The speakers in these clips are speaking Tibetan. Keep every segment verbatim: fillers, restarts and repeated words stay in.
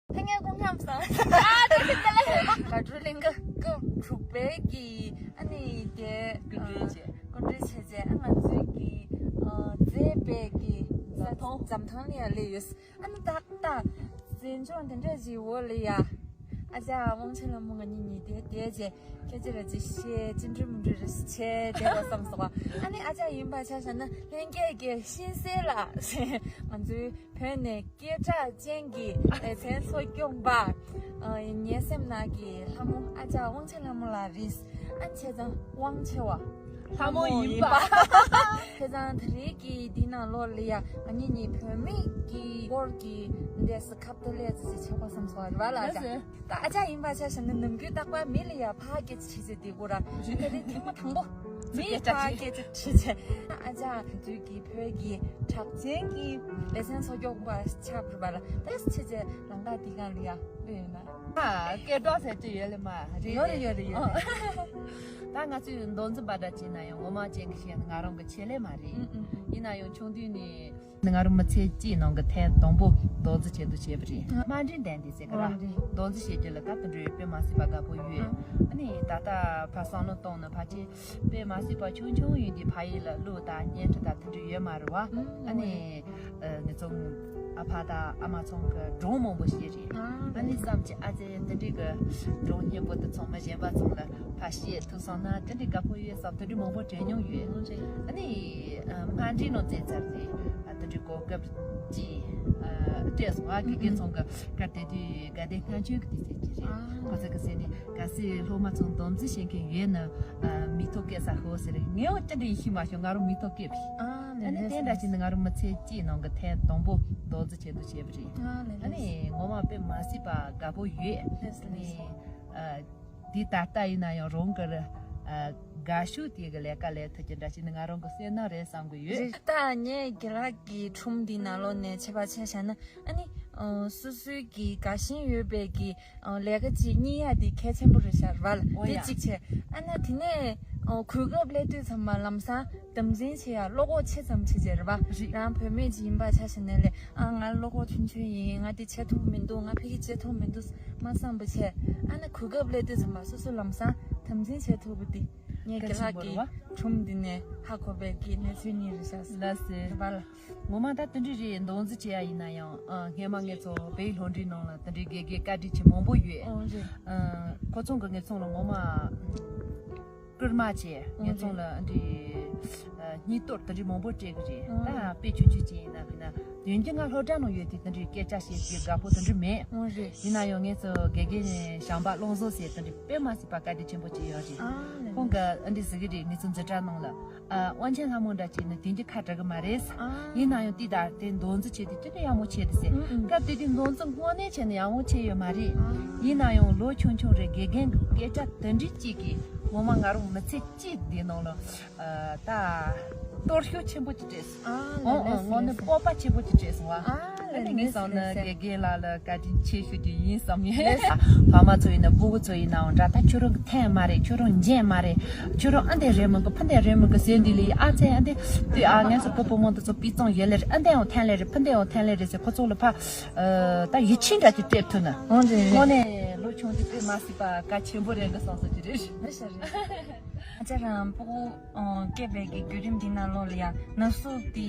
ཐ་སྙད་ཀུན་ཁམས་སང་། ཨ་དེ་དེ་དེ་ལེ། དགའ་སྤྲོའི་གླིང་ག་སྐབས་དྲུག་པའི་གི་ཨ་ནི་དེ་སྐུ་མགྲོན་བྱས། སྐུ་མགྲོན་བྱས་རྗེས་ཨ་ང་ཚོའི་གི་ཨ་མཛེས་པའི་གི་འཛམ་ཐང་འཛམ་ཐང་ལ་ཡ་སླེབས་ཡོད། ཨ་ནི་ཏག་ཏག་མཛེས་ལྗོངས་དེ་འདྲ་ཞིག་འོག་ལ་ཡ། ཨ་ཅག་དབང་ཆེན་ལྷ་མོ་ང་གཉིས་གཉིས་དེ་དེ་རྗེས་སྐད་ཆ་ར་ཅིག་བཤད། ཅི་འདྲ་མི་འདྲ་ར་ཅིག་བྱས་བསྡད་པ་བསམ་སོང་བ། ཨ་ནི་ཨ་ཅག་ཡིན་པ་ཆ་བཞག་ན་ལྷན་རྒྱས་ཀྱི་ཤེས་གསལ་ལ་ང་ཚོའི་བོད་ནས་སྐད་གྲགས་ཅན་གྱི་ལེ་ཚན་འཚོ་སྐྱོང་པ། ཨ་ངའི་སེམས་ནང་གི་ལྷ་མོ་ཨ་ཅག་དབང་ཆེན་ལྷ་མོ་ལགས་རེད། ཨ་བྱས་ཙང་དབང་ཆེ་བ་ལྷ་མོ་ཡིན་པ། བྱས་ཙང་དེ་རིང་གི་འདི་ནང་ལོགས་ལ་ཡ་ང་གཉིས་གཉིས་བུད་མེད་ཀྱི་སྐོར་གྱི་འདས་སུ་ཁ་བརྡ་ལས་ཙི་ཙི་ཆོག་པ་བསམ་སོང་བ་རེད་བ་ལ་ཨ་ཅག་ད་ཨ་ཅག་ཡིན་པ་ཆ་བཞག་ན་ནམ་རྒྱུན་རྟག་པར་མི་ལ་ཡ་ཕར་སྐད་ཆ་དྲིས་ཚེ་དེ་གུ་ར་དེ་རིང་ཐེངས་མ་དང་པོ་མི་ལ་ཕར་སྐད་ཆ་དྲིས་ཚེ། ཨ་ཅག་དུས་ཀྱི་བོད་ཀྱི་གྲགས་ཅན་གྱི་ལེ་ཚན་འཚོ་སྐྱོང་པ་ཆགས་པ་ལ་ཏེས་ཆེ་ཆེ་ལང་ཀ་འདི་གང་ལ་ཡ་ལོས་ཡོད་ན། ཨ་སྐད་གྲགས་ཟེར་གྱི་ཡོད་ལེ་མ་རེད། ཡོད་རེད་ཡོད་རེད་ཡོད་རེད། ད་ང་ཚོས་མདོ་འཛིན་པ་འདྲ་བྱས་ན་ཡང་ངོ་མ་ཅན་གྱི་བཤད་ན་ང་རང་གི་ཆེད་ལས་མ་རེད། ཨུ་ཨུ་ཨུ། ཡིན་ན་ཡང་ཆུང་དུས་ནས། ང་རང་མི་ཚེ་གཅིག་ནང་གི་ཐེངས་དང་པོ་མདོ་འཛིན་བྱེད་དུ་བྱས་པ་རེད། དམའ་འབྲིང་ལྡན་འདི་ཟེར་གི་ར། ཨོ་རེད། མདོ་འཛིན་བྱེད་རྒྱུ་ལ་ད་དུ་འགྲོ་ཡོད་དཔེ་མ་སྲིད་པ་དགའ་པོ་ཡོད། ཨ་ནི་ད་ལྟ་ཕ་བསམ་བློ་གཏོང་ན་ཕ་ཆེ་དཔེ་མ་སྲིད་པ་ཆུང་ཆུང་ཡིན་དུས་ཕ་ཡུལ་ལ་གླུ་དང་བརྙན་འཕྲིན་དང་དུ་འགྲོ་ཡོད་མ་རེད་བ། ཨ་ནི་ངེད་ཚོ་ཨ་ཕ་དང་ཨ་མ་ཚང་གི་སྒྲུང་མང་པོ་བཤད་རེད། ཨ་ནི་བསམ་གྱི་ཨ་ཙེ་དུ་འགྲོ་གི་སྒྲུང་སྙན་པོ་དུ་ཚང་མ་གཞན་པ་ཚང་ལ་ཕ་བཤད་ཐུབ་སོང་ན་དེ་འདྲའི་དགའ་པོ་ཡོད་བསམ་དེ་འདྲའི་མང་པོ་དྲན་མྱོང་ཡོད། ཨ་ནི་ཨ་སྔ་འདྲིས་ནང་བཙན་ཚར་ཏེ་ཨ་དེ་འདྲའི་གོ་སྐབས་ཀྱིས་ཨ་སྤྲད་སོང་། ཨ་དགེ་རྒན་ཚང་གི་སྐབས་དེ་དུས་དགའ་ལྡན་ལྷན་བྱོན་གྱི་དུས་ཚོད་ཅིག་རེད། ཁོ་ཚོ་གི་ཟེར་ནས་གལ་སྲིད་སློབ་མ་ཚང་མདོ་འཛིན་བྱེད་མཁན་ཡོད་ན་ཨ་མིག་ཐོག་བཀོད་ས་ཤོག་ཟེར། ངས་འོ་དེ་འདྲ་ཡིན་ཤི་མ་ཤོག་ང་རང་མིག་ཐོག་བཀོད་པས། ཨ་ནི་དེ་འདྲ་བྱས་ནས་ང་རང་མི་ཚེ་གཅིག་ནང་གི་ཐེངས་དང་པོ་མདོ་འཛིན་བྱེད་དུ་བྱས་པ་རེད། ཨ་ནི་ངོ་མ་དཔེ་མ་སྲིད་པ་དགའ་པོ་ཡོད། ཨ་ནི། ཨ། འདི་ད་ལྟ་ཡིན་ན་ཡང་རང་གི་ཨ་དགའ་ཤོས་དེ་གི་ལས་ཀ་ལས་ཐུབ་ཀྱི་འདྲ་ཞིག་ནི་ང་རང་གི་སེམས་ནང་རེད་བསམ་གི་ཡོད། རེད། ད་ངས་དགེ་ལགས་ཀྱི་སྒྲུང་འདི་ནང་ལོགས་ནས་བྱས་པ་ཆ་བཞག་ན་ཨ་ནི་ཨ་སོ་སོའི་གི་དགའ་ཞེན་ཡོད་པའི་གི་ཨ་ལས་ཀ་ཅིག་རྙེད་ཡ་དེ་གལ་ཆེན་པོ་རེད་ཤག་རེད་བ་ལ། འོ་དེ་ཡ། གཅིག་བྱས། ཨ་ན་དེ་ནས་ཨ་གོ་སྐབས་སླེབས་དུས་ཙམ་པ་ལམ་སང་དམ་འཛིན་བྱེད་ཡ་བློ་ཁོག་ཆེ་ཙམ་བྱེད་བྱས་རེད་བ། རེད། རང་བུད་མེད་ཅིག་ཡིན་པ་ཆ་བཞག་ན་ལས། ཨ་ང་བློ་ཁོག་ཆུང་ཆུང་ཡིན། ང་འདི་བྱེད་ཐུབ་མི་འདུག་ང་ཕ་གི་བྱེད་ཐུབ་མི་འདུག་མ་བསམ་པ་བྱས། ཨ་ན་གོ་སྐབས་སླེབས་དུས་ཙམ་པ་སོ་སོ་ལམ་སང་དམ་འཛིན་བྱེད་ཐུབ་པ་འདི་ངས་དགེ་ལགས་ཀྱི་སྒྲུང་འདི་ནས་ཧ་གོ་བའི་གི་གནས་ཚུལ་གཉིས་རེད་ཤག་ལགས་སེ། རེད་པ་ལ། ངོ་མ་ད་དེ་འདྲ་རེད། མདོ་འཛིན་བྱེད་ཡ་ཡིན་ན་ཡང་ཨ་སྔས་མ་ངེད་ཚོ་བོད་ཡིག་སློབ་འབྲིང་ནང་ལ་དེ་འདྲའི་དགེ་རྒན་བཀའ་དྲིན་ཆེ་མང་པོ་ཡོད། ཨོ་རེད། ཨ་ཁོ་ཚོ་གི་ངེད་ཚོ་ལ་ངོ་མ། བསྐུལ་མ་བྱས། ངེད་ཚང་ལ་འདི་སྙིང་སྟོབས་དེ་འདྲའི་མང་པོ་སྤྲད་གི་རེད། ད་དཔེ་ཆུང་ཆུང་ཅིག་ཡིན་ན་ཕི་ན་དོན་གྱི་ང་སློབ་གྲྭ་ནང་ཡོད་དུས་དེ་འདྲའི་སྐད་ཆ་བཤད་རྒྱུ་དགའ་པོ་དེ་འདྲ་མེད། ཡིན་ན་ཡང་ངེད་ཚོ་དགེ་རྒན་བྱམས་པ་བློ་བཟང་ཟེར་དེ་འདྲའི་དཔེ་མ་སྲིད་པ་བཀའ་དྲིན་ཆེན་པོ་ཅིག་ཡོད་རེད། ཁོང་གི་ཨ་འདི་ཟེར་གི་རེད། ངེད་ཚོ་འཛིན་གྲྭ་ནང་ལ་ཨ་དབང་ཆེན་ལྷ་མོ་འདྲ་ཅིག་ནི་དོན་གྱི་ཁ་གྲག་གི་མ་རེད། ཡིན་ན་ཡང་དེ་ད་དེ་མདོ་འཛིན་བྱས་དུས་དེ་འདྲ་ཡག་མོ་བྱས་ཏེ་ཟེར། སྐབས་དེ་དུས་མདོ་འཛིན་དངོས་གནས་བྱས་ན་ཡག་མོ་བྱས་ཡོད་མ་རེད། ཡིན་ན་ཡང་ལོ་ཆུང་ཆུང་རེད། དགེ་རྒན་གི་སྐད་ཆ་དེ་འདྲའི་གཅིག་གིས་ངོ་མ་ང་རང་མི་ཚེ་གཅིག་འདི་ནང་ལ་ཨ་ད་གཏོར་ཤུགས་ཆེན་པོ་ཅིག་སྤྲད་སོང་། ཨ་ཨོ་ཨོ་ངོ་ནས་སྤོབས་པ་ཆེན་པོ་ཅིག་སྤྲད་སོང་བ། ཨ་ནི་ངས་བསམ་ན་དགེ་རྒན་ལགས་ལ་བཀའ་དྲིན་ཆེ་ཞུ་རྒྱུ་ཡིན་བསམ་ཡོད། ཕ་མ་ཚོ་ཡིན་ན་སྤུ་གུ་ཚོ་ཡིན་ནའང་འདྲ། ད་ཁྱོད་རང་གི་འཐེན་མ་རེད། ཁྱོད་རང་འཇན་མ་རེད། ཁྱོད་རང་ཨ་འདི་རེད་མི་དགོས་ཕ་འདི་རེད་མི་དགོས་ཟེར་འདི་ལས་ཨ་ཚེ་ཨ་འདི་དུས་ཨ་ངས་སོ་པོ་པོ་མོ་འདི་ཚོ་པི་ཙང་ཡོད་ལེ་རེད། ཨ་འདི་ཡང་འཐེན་ལེ་རེད། ཕ་འདི་ཡང་འཐེན་ལེ་རེད་ཟེར་ཁོ་ཚོ་ལ་ཕ་ད་ཡིད་ཆེས་འདྲ་ཅིག་སྤྲད་ཐུབ་ན། འོ་རེད་རེད། དངོས་གནས་ལོ་ཆུང་དུས་དཔེ་མ་སྲིད་པ་གལ་ཆེན་པོ་རེད་འདི་བསམ་སོང་གི་རེད། རེད་ཤག་རེད། ཨ་ཅག་རང་སྤུ་གུ་སྐྱེས་པའི་གི་བརྒྱུད་རིམ་འདི་ནང་ལོགས་ལ་ཡང་ན་ཟུག་དེ་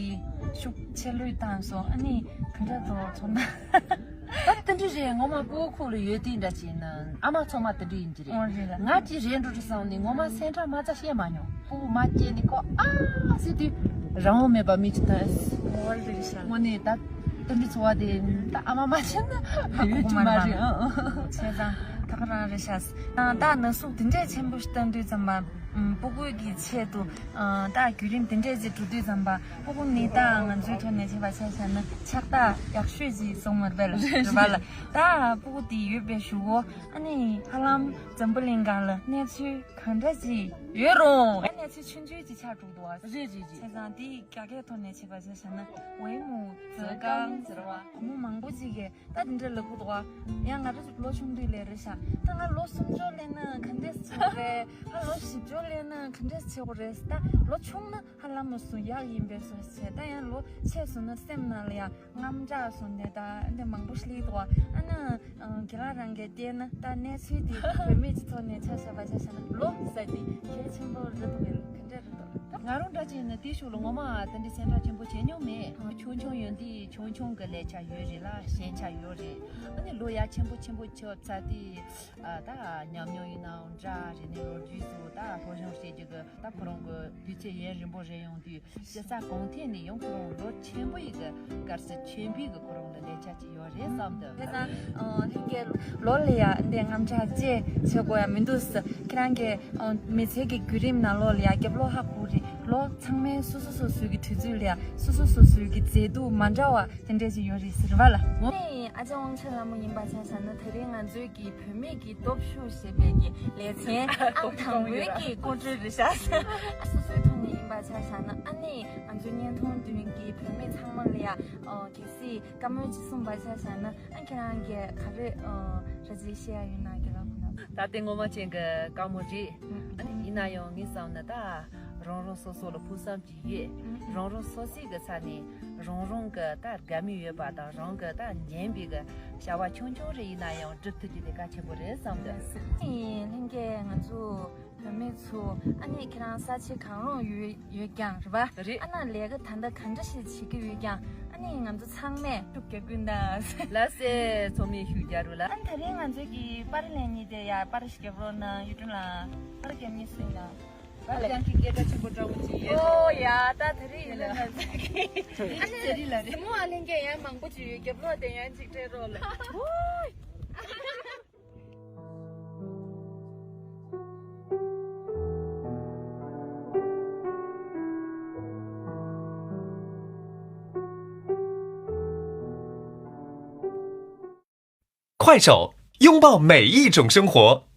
ཤུགས་ཆེ་ལོས་བཏང་སོང་། ཨ་ནི་ག་འདྲ་དོ་ཚོར་སྣང་། ད་དེ་འདྲ་རེད། ངོ་མ་སྤུ་གུ་ཁུག་ལ་ཡོད་དུས་འདྲ་བྱས་ན་ཨ་མ་ཚང་མ་དེ་འདྲ་ཡིན་གྱི་རེད། འོ་རེད་ལ། ང་ཅི་རེད་འགྲོ་འགྲོ་བསམ་ནས་ངོ་མ་སེམས་ཁྲལ་མ་རྩ་བཤད་མ་མྱོང་། སྤུ་གུ་མ་སྐྱེས་ནས་ཁོ་ཨ་ཟེར་དུས་རང་དབང་མེད་པ་མི་ཅིག་ཐོན། འོ་རེད་ཤག་དངོས་གནས་ད་དེ་འདྲའི་ཚོར་བ་དེ་ད་ཨ་མ་མ་བྱས་ན་ཡོད་རྒྱུ་མ་རེད། ཨ་ཨ། བྱས་ཙང་ད་ག་རང་རེད་ཤག་ད་ན་ཟུག་དེ་འདྲས་ཆེན་པོ་ཞིག་བཏང་དུས་ཙམ་པ། ཨམ། སྤུ་གུའི་གི་ཆེད་དུ། ཨ། ད་བརྒྱུད་རིམ་དེ་འདྲས་ཅིག་འགྲོ་དུས་ཙམ་པ་སྤུ་གུ་ནི་ད་ང་ཚོའི་ཐོག་ནས་བྱས་པ་ཆ་བཞག་ན་ཕྱག་རྟགས་ཡག་ཤོས་ཅིག་སོང་མ་རེད་པས་ལ། རེད་པ་ལ། ད་སྤུ་གུ་དེ་ཡོད་པའི་གཞུག་གུ་ཨ་ནི་ཧ་ལམ་འཛམ་བུ་གླིང་སྒང་ལ་གནས་ཚུལ་གང་འདྲ་ཅིག་ཡོད་རུང་ཨ་གནས་ཚུལ་ཆུང་ཆུང་ཅིག་ཆགས་འགྲོ་འདུག་ཨ། རེད་རེད་རེད། བྱས་ཙང་དེ་རྒྱ་སྐད་ཐོག་ནས་བྱས་པ་ཆ་བཞག་ན་ཝེ་མུའུ་ཙེ་གང་ཟེར་བ། བུ་མོ་མང་པོ་ཅིག་གིས། ད་དེ་འདྲ་ལབ་ཀྱི་འདུག་ཨ། ཡང་ང་རང་ལོ་ཆུང་དུས་ལས་རེད་ཤག་ད་ང་ལོ་སུམ་ཅུ་སླེབས་ན་ག་འདྲས་བྱེད་དགོས་རེད། ང་ལོ་བཞི་བཅུ་སླེབས་ན་ག་འདྲས་བྱེད་དགོས་རེད། ད་ལོ་ཆུང་ན་ཧ་ལམ་སུ་ཡག་ཡིན་པའི་བཟོ་བྱས། ད་ཡང་ལོ་ཆེ་སོང་ན་སེམས་ནང་ལ་ཡང་དངངས་སྐྲག་སོང་ནས་ད་འདི་མང་པོ་སླེབས་འདུག་ཨ། ཨ་ན་ རང་གིས་བལྟས་ན་ད་གནས་ཚུལ་དེ་བུད་མེད་ཀྱི་ཐོག་ནས་ཆ་བཞག་པ་ཆ་བཞག་ན་ལོ་ཟེར་དེ་གལ་ཆེན་པོ་རེད་འདུག་གས། ག་འདྲ་རེད་འདུག་ད་ང་རང་འདྲ་ཅིག་ནི་དེའི་ཕྱོགས་ལ་ངོ་མ་དེ་འདྲའི་སེམས་ཁྲལ་ཆེན་པོ་བྱེད་མྱོང་མེད། ཆུང་ཆུང་ཡོད་དུས་ཆུང་ཆུང་གི་ལས་ཆ་ཡོད་རེད་ལ་ཞན་ཆ་ཡོད་རེད། ཨ་ནི་ལོ་ཡ་ཆེན་པོ་ཆེན་པོ་ཆགས་ཚར་དུས་ཨ་ད་ཉམས་མྱོང་ཡིན་ནའང་འདྲ་རེད། ནི་ལོ་རྒྱུས་སུ་ད་སློབ་སྦྱོང་བྱེད་རྒྱུ་གི་ད་ཁོ་རང་གི་དུས་ཚོད་ཡུན་རིང་པོ་རེད། ཡོང་དུས་སྤྱི་ཚོགས་གང་ཐད་ནས་ཡང་ཁོ་རང་ལོ་ཆེན་པོ་ཡི་གི་གལ་སྲིད་ཆེན་པོའི་གི་ཁོ་རང་ལ་ལས་ཆ་ཅིག་ཡོད་རེད་བསམ་འདུག་དེ་ན་ལྷན་རྒྱས་ལོ་ལ་ཡ་འདི་དངངས་སྐྲག་ཅེས་བྱེད་དགོས་ཡ་མི་འདུག་ཁྱེད་རང་གི་མི་ཚེ་གི་བརྒྱུད་རིམ་ནང་ལོགས་ལ་ཡ་རྒྱབ་ལོགས་ཧ་གོ་རེད། ལོ་ཚང་མའི་སོ་སོ་སོ་སོའི་གི་དུས་ཚོད་ལ་ཡ་སོ་སོ་སོ་སོའི་གི་མཛེས་སྡུག་མ་འདྲ་བ་དེ་འདྲས་ཞིག་ཡོད་རེད་ཟེར་བ་ལ། ངས་ཨ་ཅག་དབང་ཆེན་ལྷ་མོ་ཡིན་པ་ཆ་བཞག་ན་དེ་རིང་ང་ཚོའི་གི་བུད་མེད་ཀྱི་སྟོབས་ཤུགས་ཞེས་པའི་གི་ལེ་ཚན་ཨང་དང་པོའི་གི་སྐུ་མགྲོན་རེད་ཤག་སོ་སོའི་ཐོག་ནས་ཡིན་པ་ཆ་བཞག་ན་ཨ་ནི་ང་ཚོའི་བརྙན་ཐུང་མདུན་གྱི་བུད་མེད་ཚང་མ་ལ་ཡ་གལ་སྲིད་བཀའ་མོལ་ཅིག་གསུངས་པ་ཆ་བཞག་ན་ཨ་ཁྱེད་རང་གིས་ག་རེ་ར་ཅིག་བཤད་ཡ་ཡོད་ན་རྒན་ལགས་ཁོང་ལ། ད་ལྟའི་ངོ་མ་ཅན་གྱི་བཀའ་མོལ་རེད། ཨ་ནི་ཡིན་ན་ཡང་ངས་བསམ་ན་ད་རང་རང་སོ་སོ་ལ་ཕུགས་བསམ་ཅིག་ཡོད། རང་རང་སོ་སོའི་གི་ས་ནས་རང་རང་གི་ད་དགའ་མོས་ཡོད་པ་དང་རང་གི་ད་འཇོན་པའི་གི་བྱ་བ་ཆུང་ཆུང་རེ་ཡིན་ན་ཡང་སྒྲུབ་ཐུབ་རྒྱུ་དེ་གལ་ཆེན་པོ་རེད་བསམ་གི། ལྷན་རྒྱས་ང་ཚོ་བུད་མེད་ཚོ་ཨ་ནི་ཁྱེད་རང་ས་ཆ་གང་རུང་ཡོད་ཡོད་ཀྱང་རེད་པ། རེད། ཨ་ན་ལས་ཀ་ད་ལྟ་ག་འདྲ་ཞིག་བྱེད་ཀྱི་ཡོད་ཀྱང་ཨ་ནི་ང་ཚོ་ཚང་མས་ཤུགས་རྒྱག་གི་ན། ལགས་སེ་ཚང་མས་ཤུགས་རྒྱག་རོགས་ལ། ཨ་ནི་དེ་རིང་ང་ཚོའི་གི་པར་ལེན་གཉིས་དེ་ཡ་པར་ཞིག་རྒྱབ་རོགས་གནང་། གཡུ་སྒྲོན་ལགས་པར་རྒྱབ་གཉིས་སུ་ཡིན་ན། ཨ་ལས་ཀྱི་སྐད་གྲགས་ཆེན་པོ་འདྲ་བོ་ཅིག་ཡོད། ཨོ་ཡ་ད་དེ་རིང་ཡིན་ན་ང་ཚོ་གི་ཨ་ནི་ཟེར་རི་ལ་རེད། སི་མོ་ཨ་ལེན་གྱི་ཡང་མང་པོ་ཅིག་ཡོད། རྒྱབ་ལོག་དེ་ཡང་ཅིག་སྤྲད་རོགས་ལ། ཨོ། 快手，拥抱每一种生活。